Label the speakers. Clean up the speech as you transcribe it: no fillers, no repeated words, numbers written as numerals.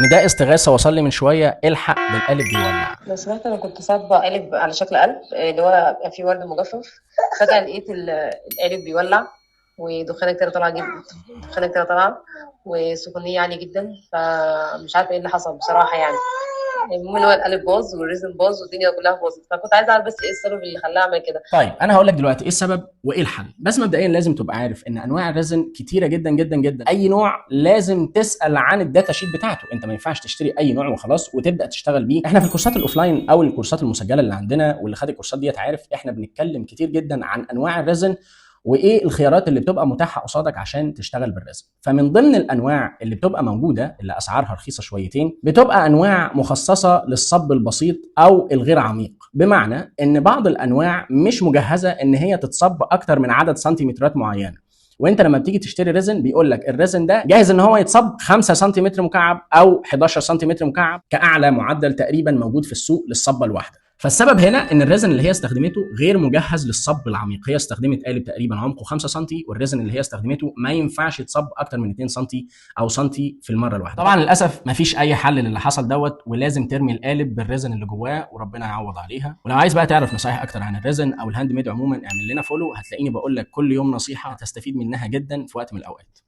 Speaker 1: نداء استغاثة وصل لي من شويه، الحق ده القالب بيولع.
Speaker 2: لو سمحت، انا كنت صابه قالب على شكل قلب، اللي هو بيبقى فيه ورد مجفف. فجاة لقيت القالب بيولع ودخانه كتير طالعه جدا، دخانه كتير طالعه وسخونيه عالية جدا، فمش عارفه ايه اللي حصل بصراحة يعني. المهم ان هو القالب باظ وال resin باظ والدنيا كلها باظت، فكنت عايزه اعرف بس ايه السبب اللي خلاه اعمل كده.
Speaker 1: طيب انا هقول لك دلوقتي ايه السبب وايه الحل. بس مبدئيا لازم تبقى عارف ان انواع ال resin كتيرة جدا جدا جدا. اي نوع لازم تسال عن ال data sheet بتاعته، انت ما ينفعش تشتري اي نوع وخلاص وتبدا تشتغل بيه. احنا في الكورسات ال offline او الكورسات المسجلة اللي عندنا، واللي خد الكورسات ديت عارف احنا بنتكلم كتير جدا عن انواع ال resin وايه الخيارات اللي بتبقى متاحة قصادك عشان تشتغل بال resin. فمن ضمن الانواع اللي بتبقى موجودة اللي اسعارها رخيصة شويتين بتبقى انواع مخصصة للصب البسيط او الغير عميق، بمعنى ان بعض الانواع مش مجهزة ان هي تتصب اكتر من عدد سنتيمترات معينة. وانت لما بتيجي تشتري resin بيقول لك ال resin ده جاهز ان هو يتصب 5 سنتيمتر مكعب او 11 سنتيمتر مكعب كاعلى معدل تقريبا موجود في السوق للصبه الواحدة. فالسبب هنا ان ال resin اللي هي استخدمته غير مجهز للصب العميق، هي استخدمت قالب تقريبا عمقه 5 سم، وال resin اللي هي استخدمته ما ينفعش يتصب اكتر من 2 سم او سم في المرة الواحدة. طبعا للاسف ما فيش اي حل للي حصل دوت، ولازم ترمي القالب بال resin اللي جواه وربنا يعوض عليها. ولو عايز بقى تعرف نصايح اكتر عن ال resin او ال handmade عموما اعمل لنا follow، هتلاقيني بقول لك كل يوم نصيحة هتستفيد منها جدا في وقت من الاوقات.